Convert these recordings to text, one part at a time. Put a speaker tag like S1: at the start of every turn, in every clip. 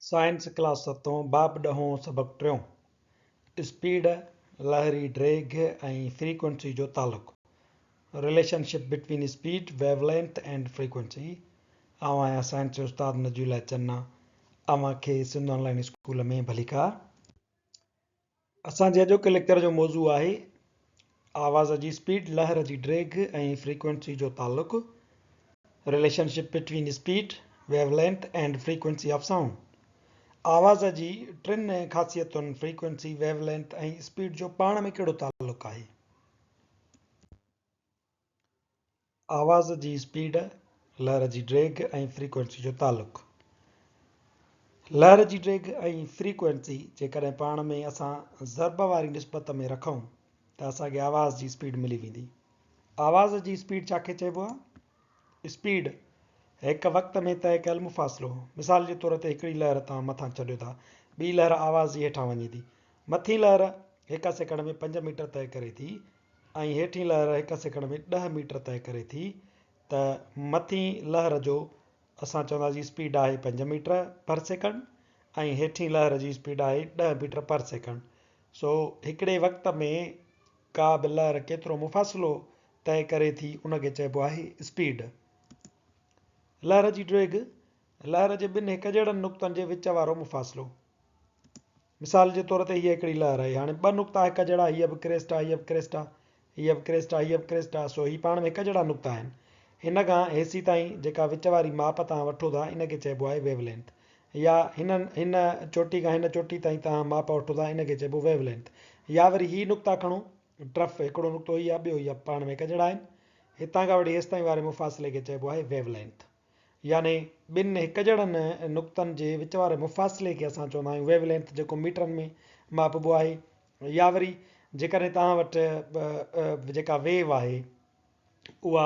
S1: Science class ستون، باب ڏهون، سبق ٽيون، اسپيڊ، لهري ڊيگهه ۽ فريڪوئنسي جو تعلق، Relationship between Speed, Wavelength and Frequency، آئون آهيان سائنس جو استاد نجي الله چنا، اوهان کي سنڌ آن لائين اسڪول ۾ ڀليڪار. اسان جي اڄوڪي ليڪچر جو موضوع آهي آواز جي اسپيڊ، لهر جي ڊيگهه ۽ فريڪوئنسي جو تعلق، Relationship between Speed, Wavelength and Frequency of Sound. آواز جي ٽن خاصيتن فريڪوئنسي، ويو لينٿ ۽ اسپيڊ جو پاڻ ۾ ڪهڙو تعلق آهي؟ آواز جي اسپيڊ، لهر جي ڊيگهه ۽ فريڪوئنسي جو تعلق. لهر جي ڊيگهه ۽ فريڪوئنسي جيڪڏهن پاڻ ۾ اسان ضرب واري نسبت ۾ رکون ته اسان کي آواز جي اسپيڊ ملي ويندي. آواز جي اسپيڊ ڇا کي چئبو آهي؟ اسپيڊ هڪ وقت ۾ طئي ڪيل مفاصلو. مثال جي طور تي هڪڙي لهر توهان مٿان ڇڏيو ٿا، ٻي لهر آواز جي هيٺان وڃي ٿي. مٿين لهر هڪ سيڪنڊ ۾ پنج ميٽر طئي ڪري ٿي ۽ هيٺين لهر هڪ سيڪنڊ ۾ ڏهه ميٽر طئي ڪري ٿي ته مٿين لهر جو اسان چونداسين اسپيڊ آهي پنج ميٽر پر سيڪنڊ ۽ هيٺين لهر جي اسپيڊ آهي ڏهه ميٽر پر سيڪنڊ. سو هڪڙي وقت ۾ ڪا به لهر ڪيترو مفاصلو طئي ڪري ٿي ان کي چئبو آهي اسپيڊ. لهر جي ڊيگهه، لهر جي ٻن هڪجهڙن نقطن جي وچ وارو مفاصلو. مثال جي طور تي هيء هڪڙي لهر آهي. هاڻي ٻه نقطا هڪ جهڙا، هيء به ڪريسٽ آهي، هيء به ڪريسٽ آهي، هيء به ڪريسٽ آهي، هيء به ڪريسٽ آهي، سو هي پاڻ ۾ هڪ جهڙا نقطا آهن. هن کان هيسي تائين جيڪا وچ واري ماپ توهان وٺو ٿا، ان کي چئبو آهي ويو لينٿ. يا هن هن چوٽي کان هن چوٽي تائين توهان ماپ وٺو ٿا، ان کي چئبو ويو لينٿ. يا وري هي نقطا کڻو، ٽرف، هڪڙو نقطو هي آهي، ٻيو هي آهي، پاڻ ۾ هڪ جهڙا آهن. هتان کان وٺي هيستائين واري مفاصلي کي چئبو آهي ويو لينٿ. يعني ٻن هڪجهڙن نقطن جي وچ واري مفاصلي کي اسان چوندا آهيون ويو لينٿ جيڪو ميٽرن ۾ ماپبو آهي يا وري جيڪڏهن توهان وٽ جيڪا ويو آهي اها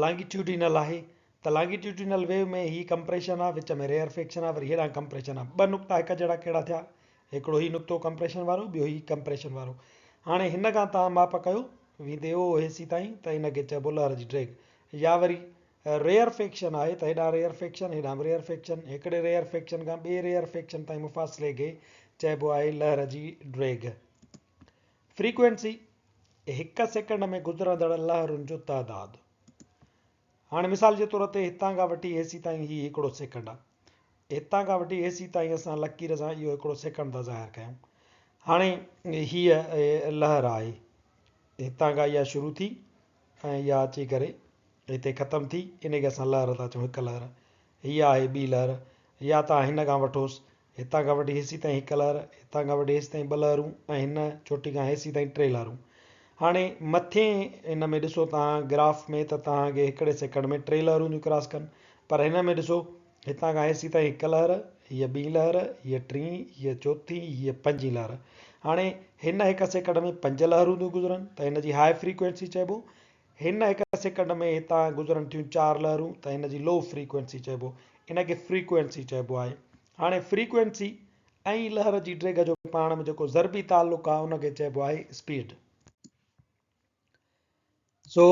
S1: لانگيٽيوڊينل آهي ته لانگيٽيوڊينل ويو ۾ هي ڪمپريشن آهي وچ ۾ ريئر فيڪشن آهي وري هيڏانهن ڪمپريشن آهي ٻه نقطا هڪ جهڙا ڪهڙا ٿيا هڪڙو هي نقطو ڪمپريشن وارو ٻيو هي ڪمپريشن وارو هاڻي هن کان توهان ماپ ڪيو ويندي او هيسي تائين ته ان کي چئبو لهر جي ڊيگهه يا وري ريئر فيڪشن آهي ته هيڏانهن ريئر فيڪشن هيڏانهن به ريئر فيڪشن، هڪڙي ريئر فيڪشن کان ٻئي ريئر فيڪشن تائين مفاصلي کي چئبو آهي لهر جي ڊيگهه. فريڪوئنسي، هڪ سيڪنڊ ۾ گذرندڙ لهرن جو تعداد. هاڻي مثال جي طور تي هتان کان وٺي هيسي تائين هي هڪڙو سيڪنڊ آهي. هتان کان وٺي هيسي تائين اسان لڪير سان اهو هڪڙو سيڪنڊ ٿا ظاهر ڪيون. هاڻي هيء لهر آهي. هتان کان اها شروع ٿي ۽ اها اچي ڪري هتي ختم ٿي، ان کي اسان لهر ٿا چئون، هڪ لهر. هيء آهي ٻي لهر. يا توهان هن کان وٺوس، هتان کان وٺي هيسي تائين هڪ لهر، هتان کان وٺي هيسي تائين ٻه لهرون ۽ هن چوٽي کان هيسي تائين ٽي لهرون. هاڻي مٿين هن ۾ ڏسو توهان گراف ۾ ته توهان کي هڪڙي سيڪنڊ ۾ ٽي لهرون ٿيون ڪراس ڪن، پر هن ۾ ڏسو هتان کان هيسي تائين هڪ لهر، هيء ٻي لهر، هيء ٽين، هيء چوٿين، هيء پنجين لهر. هاڻي هن هڪ سيڪنڊ ۾ پنج لهرون ٿيون گذرن ته هن جي هاء فريڪوئنسي چئبو. هن هڪ سيڪنڊ ۾ هتان گذرن ٿيون چار لهرون ته هن جي لو فريڪوئنسي چئبو. ان کي فريڪوئنسي چئبو آهي. هاڻي فريڪوئنسي ۽ لهر جي ڊيگهه جو پاڻ ۾ جيڪو ضربي تعلق آهي ان کي چئبو آهي اسپيڊ. سو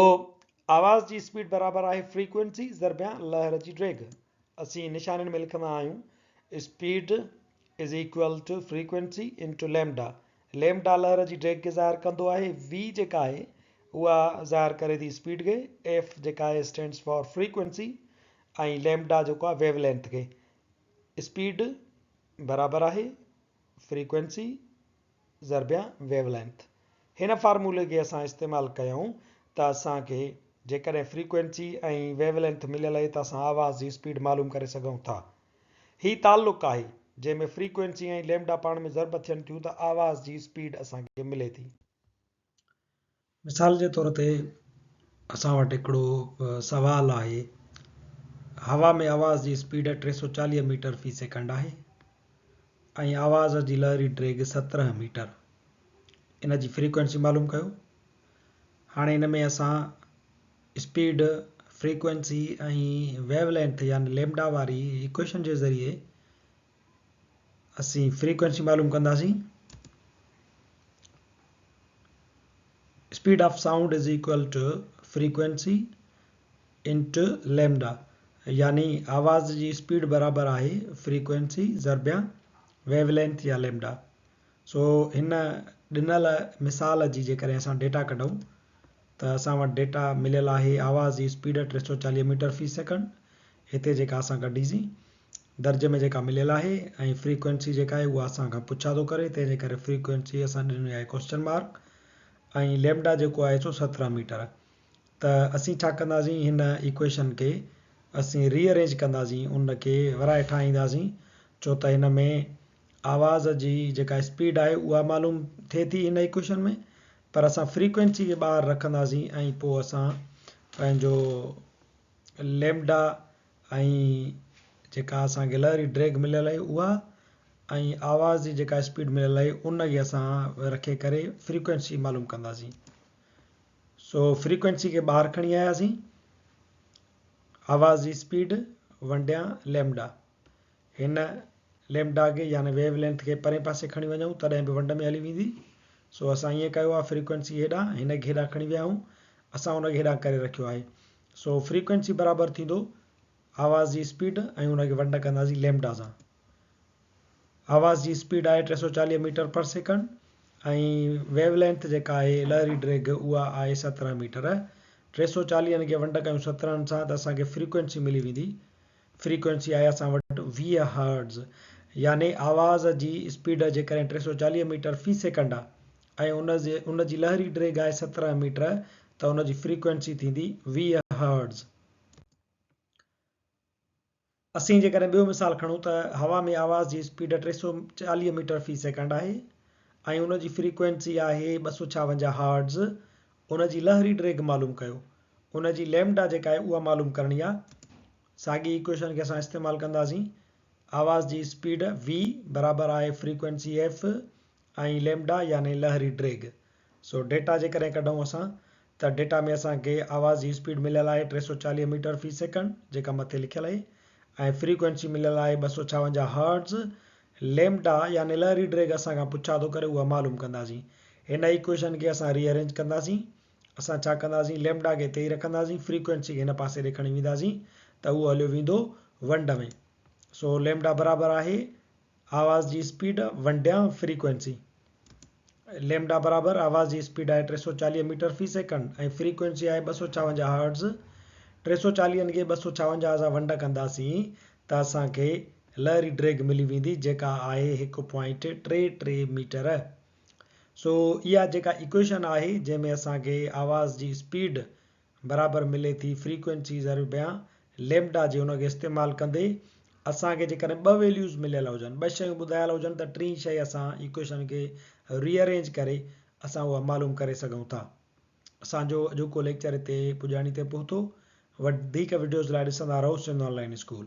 S1: آواز جي اسپيڊ برابر آهي فريڪوئنسي ضربيان لهر جي ڊيگهه. اسين نشانين ۾ لکندا آهيون speed is equal to frequency into lambda. Lambda لهر جي ڊيگهه کي ظاهر ڪندو آهي. V جيڪا آهي اها ظاهر ڪري ٿي اسپيڊ کي، F جيڪا آهي اسٽينڊس فار فريڪوئنسي ۽ ليمڊا جيڪو آهي ويو لينٿ کي. اسپيڊ برابر آهي فريڪوئنسي ضربيان ويو لينٿ. هن فارمولي کي اسان استعمال ڪيون ته اسان کي جيڪڏهن فريڪوئنسي ۽ ويو لينٿ مليل آهي ته اسان آواز جي اسپيڊ معلوم ڪري سگهون ٿا. هي تعلق آهي، جنهن ۾ فريڪوئنسي ۽ ليمڊا پاڻ ۾ ضرب ٿين ٿيون ته آواز جي اسپيڊ اسان کي ملي ٿي. مثال جي طور تي اسان وٽ هڪڙو سوال آهي، هوا ۾ آواز جي اسپيڊ 340 ميٽر في سيڪنڊ آهي ۽ آواز جي لهري ڊيگهه 17 ميٽر، ان جي فريڪوئنسي معلوم ڪيو. هاڻي ان ۾ اسان اسپيڊ، فريڪوئنسي ۽ ويو لينٿ يعني ليمڊا واري ايڪويشن جي ذريعي اسين فريڪوئنسي معلوم ڪنداسين. Speed of sound is equal to frequency into lambda. يعني آواز جي اسپيڊ برابر آهي فريڪوئنسي ضربيان ويو لينٿ يا ليمڊا. سو هن ڏنل مثال جي جيڪڏهن اسان ڊيٽا ڪڍون ته اسان وٽ ڊيٽا مليل آهي آواز جي اسپيڊ 340 ميٽر في سيڪنڊ هتي جيڪا اسان ڪڍيسين درج ۾ جيڪا مليل آهي ۽ فريڪوئنسي جيڪا آهي اها اسان کان پڇا ٿو ڪري تنهن جي ڪري فريڪوئنسي اسان ڏني آهي ڪوسچن مارڪ ۽ ليمڊا جيڪو آهي سو 17 ميٽر. ته اسين ڇا ڪنداسين هن ايڪويشن کي اسين ري ارينج ڪنداسين ان کي ورائي ٺاهينداسين ڇو ته هن ۾ آواز جي جيڪا اسپيڊ آهي اها معلوم ٿئي ٿي هن ايڪويشن ۾ پر اسان فريڪوئنسي کي ٻاهر رکنداسين ۽ پوء اسان پنهنجو ليمڊا ۽ جيڪا اسان کي لهري ڊريگ مليل آهي اها ۽ آواز جي جيڪا اسپيڊ مليل آهي ان کي اسان رکي ڪري فريڪوئنسي معلوم ڪنداسين. سو فريڪوئنسي کي ٻاهر کڻي آياسين، آواز جي اسپيڊ ونڊيان ليمڊا. هن ليمڊا کي يعني ويو لينٿ کي پرئين پاسي کڻي وڃون تڏهن به ونڊ ۾ هلي ويندي. سو اسان ائين ڪيو آهي فريڪوئنسي هيڏانهن هن کي هيڏانهن کڻي ويا آهيون اسان ان کي هيڏانهن ڪري رکيو آهي. سو فريڪوئنسي برابر ٿيندو آواز جي اسپيڊ ۽ ان کي ونڊ ڪنداسين ليمڊا سان. آواز جي اسپيڊ آهي 340 ميٽر پر سيڪنڊ ۽ ويو لينٿ جيڪا آهي لهري ڊيگهه اها آهي 17 ميٽر. 340 کي ونڊ ڪيون 17 سان ته اسان کي فريڪوئنسي ملي ويندي. فريڪوئنسي آهي اسان وٽ 20 هرٽز يعني آواز جي اسپيڊ جيڪڏهن 340 ميٽر في سيڪنڊ آهي ۽ ان جي لهري ڊيگهه آهي 17 ميٽر ته ان جي فريڪوئنسي ٿيندي 20 هرٽز. اسين جيڪڏهن ٻيو مثال کڻون ته هوا ۾ آواز جي اسپيڊ 340 ميٽر في سيڪنڊ آهي ۽ ان جي فريڪوئنسي آهي 256 هرٽز، ان جي لهري ڊيگهه معلوم ڪيو. ان جي ليمڊا جيڪا آهي اها معلوم ڪرڻي آهي. ساڳي ايڪويشن کي اسان استعمال ڪنداسين. آواز جي اسپيڊ V برابر آهي فريڪوئنسي F ۽ lambda يعني لهري ڊيگهه. سو ڊيٽا جيڪڏهن ڪڍون اسان ته ڊيٽا ۾ اسان کي آواز جي اسپيڊ مليل آهي 340 ميٽر في سيڪنڊ جيڪا مٿي لکيل آهي ۽ فريڪوئنسي مليل آهي 256 هرٽز. ليمڊا يعني لهري ڊيگهه اسان کان پڇا ٿو ڪري اها معلوم ڪنداسين. هن ايڪويشن کي اسان ري ارينج ڪنداسين. اسان ڇا ڪنداسين ليمڊا کي هتي ئي رکنداسين فريڪوئنسي کي هن پاسي ڏي کڻي وينداسين ته اهو هليو ويندو ونڊ ۾. سو ليمڊا برابر آهي آواز جي اسپيڊ ونڊيان فريڪوئنسي. ليمڊا برابر آواز جي اسپيڊ آهي 340 ميٽر في سيڪنڊ ۽ فريڪوئنسي آهي 256 هرٽز. 340 کي 256 سان ونڊ ڪنداسين ته اسان کي لهري ڊيگهه ملي ويندي جيڪا آهي هڪ پوائنٽ ٽي ٽي ميٽر. سو اها جيڪا ايڪويشن آهي جنهن ۾ اسان کي آواز جي اسپيڊ برابر ملي ٿي فريڪوئنسي ضربيان ليمڊا جي ان کي استعمال ڪندي اسان کي جيڪڏهن ٻه ويليوز مليل هجن ٻه شيون ٻڌايل هجن ته ٽين شيء اسان ايڪويشن کي ري ارينج ڪري اسان اها معلوم ڪري سگهون ٿا. اسان جو اڄوڪو ليڪچر هتي پڄاڻي تي پهتو. وڌيڪ وڊيوز لاء ڏسندا رهو سنڌ آن لائين اسڪول.